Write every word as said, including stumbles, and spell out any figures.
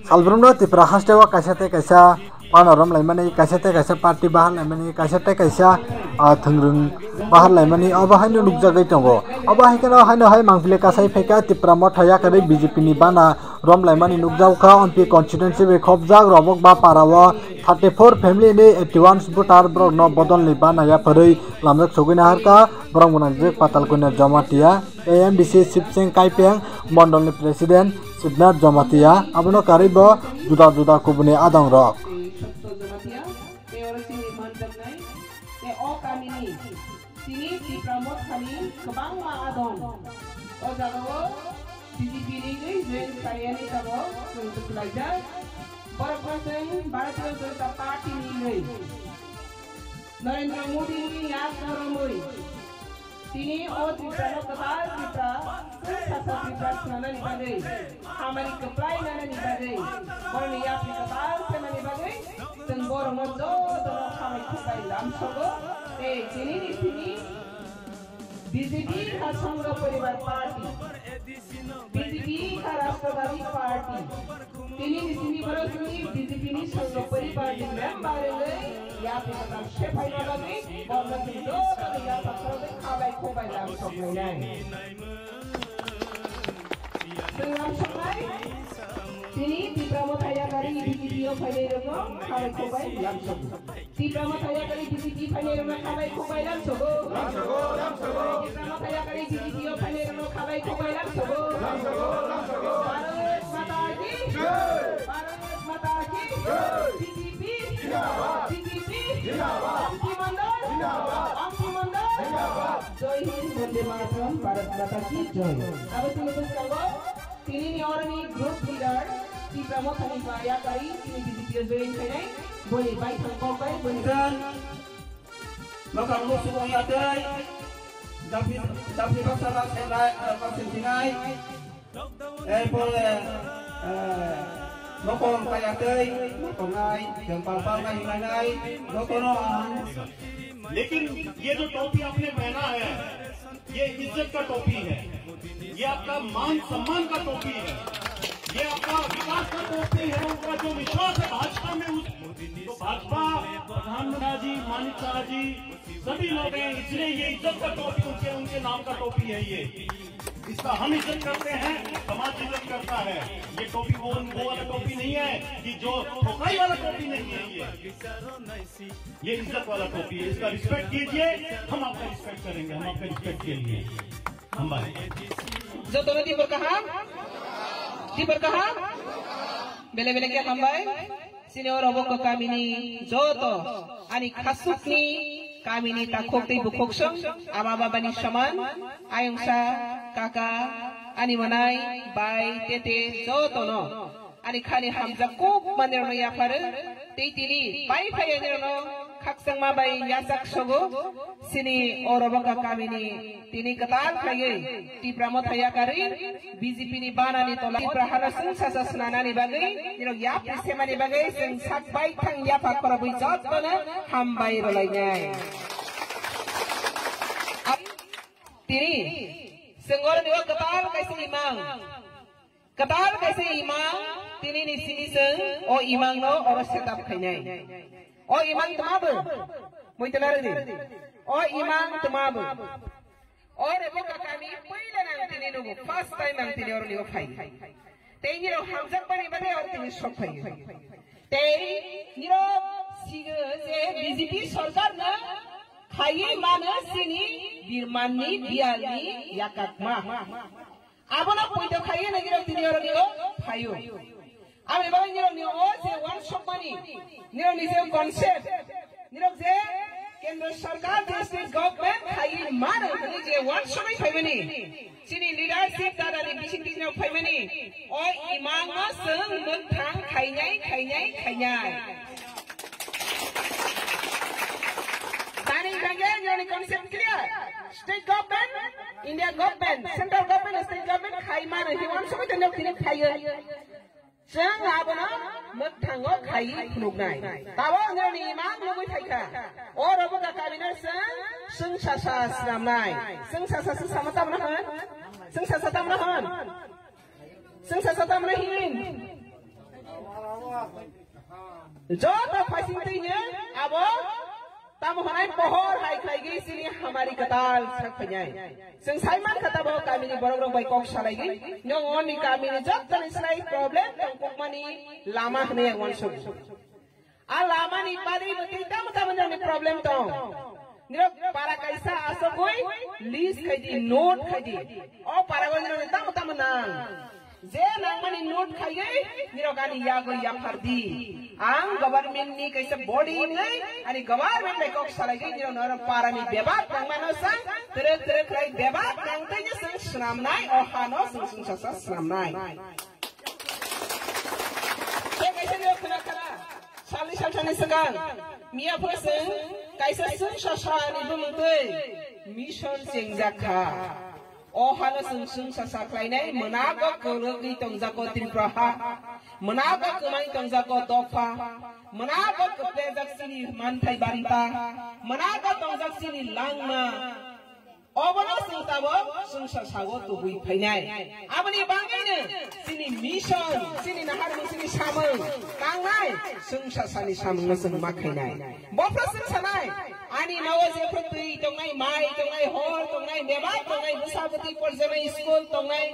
Salbrumno Tripura hasteo kaisa tei kaisa pano romlaimani, kaisa tei kaisa party baharlaimani, kaisa tei kaisa, ah, thwngrwng baharlaimani, obo haino nukjagwi tongo. Obo hai kheno haino hai mangpili kasai phaikha Tipra Motha yakarwi B J P ni bana romlaimani nukjakha. Ompi constituency bai khopjak Robok ba para o thirty four family ni eighty one voter borokno bodolni bana yapharwi lamjak sogwi naharkha. Borok gwnang jwk Patalkanya Jamatia, A M D C Sibsing Kaipeng, Mondolni President Sibnath Jamatia, abono karwi bo juda juda kubuni adong rok. Tei oro chini manjaknai, tei o kamini, tini Tipra Mothani kwbangma adong. O jagao B J P ni join khaiyani tabok chwng kwplaijak. Borokno chwng Bharatiya Janata Party ni Narendra Modi ni yak romwi. Tini o Tripura no kwtal Tripura, chwng sasa Tripura swnamnani bagwi, hamari kwplai nanani bagwi, borokni yapri kwtal khaimani bagwi, chwng borokno jotono khamai khukbai lamsogo, tei tini ni tini B J P ha Sangha Poribar Party, B J P ha Rashtrabadi Party, tini ni tini borok chini B J P ni Sangha Poribar ni member wngwi yapri kwtal sepai na bagwi, borokno chwng jotono yapha khoroknwi khabai khukbai lamsoknai nai. Chwng lamsoknai, tini Tipra Motha yakarwi B J P o phainai rokno khabai khukbai lamsogo. Tipra Motha yakarwi B J P phainai rokno khabai khukbai lamsogo. Lamsogo, lamsogo. Tipra Motha yakarwi B J P o phainai rokno khabai khukbai lamsogo. Lamsogo, lamsogo. Bharat Mata ki jai. Bharat Mata ki jai. B J P zindabad. B J P zindabad. Ampi Mandal zindabad. Ampi Mandal zindabad. Jai Hind, Vande Mataram, Bharat Mata ki jai. Abo tini bwskango tini ni oroni group leader Tipra Mothani ba yakarwi tini B J P o join khainai. Boni baithang kok bai boni President, Nokam Musuk Ongya tei Dapi, Dapi Basala Senai, Sentinai. Erpore, eh, Nokong Kaya tei, Nokongnai, Jempal Palnai, Hinai, Nokono ang. लेकिन ये जो टोपी आपने पहना है, ये इज्जत का टोपी है, ये आपका मान सम्मान का टोपी है, ये आपका विकास का टोपी है। उनका जो विश्वास है भाजपा में, उस तो भाजपा प्रधानमंत्री जी, मानिक शाह जी, सभी लोग हैं, इसलिए ये इज्जत का टोपी उनके, उनके नाम का टोपी है ये। इसका हम इज्जत करते हैं, समाज इज्जत करता है। ये टोपी वो, वो वाला टोपी नहीं है कि जो ठोकाई वाला टोपी नहीं है ये। ये इज्जत वाला टोपी है, इसका रिस्पेक्ट कीजिए, हम आपका रिस्पेक्ट करेंगे, हम आपका रिस्पेक्ट के लिए हम भाई। Jotono Tipra kaham? Tipra kaham? Bele bele khe hambai. Chini oro bo kamini joto ani khasukni kamini takhuk tei bukhuk song ama babani soman ayungsa kaka ani manai bai tete jotono ani khani hamjak kuk manirno yapharo tei tini pai phai anirno khakchangma bai yachak sogo. Chini oro bo kamini tini kwtal khaiwi Tipra Motha yakarwi B J P ni banani tola Tipra hano chwng sacha swnanani bagwi, nirok yapri semani bagwi chwng sak bai thang yapha khorobwi jotono hambai rwlainai. Tini chwng oroni o kwtal kaisa imang, kwtal kaisa imang, tini ni simi chwng o imang no oro set up khainai. O imang tma bo? Muitala rwdi. O imang tma bo? O Reboka kami puila nang tini nugo, first time ang tini oroni o phai. Tei nirok hamjak bani bagwi oro tini sok phai. Tei nirok sigo je B J P sorkar no khaiwi mano chini birmanni biyalni yakakma. Abono poito khaiwi nirok tini oroni o phaio. Aboni bagwi nirokni o je wansukmani, nirokni je concept, nirok je Kendra Sarkar je state government khaiwi mano hwnwi je wansugwi phaimani, chini leadership dadani bisingtwi nirok phaimani, o imangno chwng mwkthang khainai, khainai, khainai. Tani hwnkhe nirokni concept clear. State government, India government, central government, state government khai mano hwnwi wansugwi tei nirok tini phaiwi. Chwng abono mwkthango khaiwi phunuknai. Tabok nirokni imang nugwi phaikha. O Reboka kamino chwng, chwng sasa swnamnai. Chwng sasa se sama tamno hwn? Chwng sasa tamno hwn? Chwng sasa tamni hin. Joto phaising twi nyo abo tamo hwnai pohor hai khlaigwi chini hamari kwtal sak phainai. Chwng sai man kha tabo kamini borok rok bai kok salaigwi nong oni kamini jottoni slai problem tongkukmani lama hwnwi ang uansuk. A lamani bari bwtwi tamo tamo nini problem tong. Nirok para kaisa asogwi list khaidi, note khaidi. O para o nirok tamo tamo nang. Je nangmani note khaiwi nirok ani yago yaphardi. Ang government ni kaisa body wngwi ani government bai kok salaigwi nirok noro para ni bebak nangmano sang tere tere khlai bebak nangtwi je sang swnamnai o hano sung sung sasa swnamnai. Tei kaisa nirok khna khna. Salni salsani swkang miya pho chwng kaisa chwng sasa ni bumung twi mission chengjak kha. O hano chwng chwng sasa khlainai mwnago kwrwgwi tongjago Tripura ha. Mwnago kwmai tongjago dopha. Mwnago kwplejak chini manthai banta. Mwnago tongjak chini langma. Obono chwng tabok chwngsa sago tubui phainai. Aboni bagwino chini mission, chini naharmung, chini samung tangnai chwngsa sani samungno chwng ma khainai. Bophro chwng sanai, ani nogo jephru twi tongnai, mai tongnai, hor tongnai, bebak tongnai, bwsa bwtwi porjamai, school tongnai,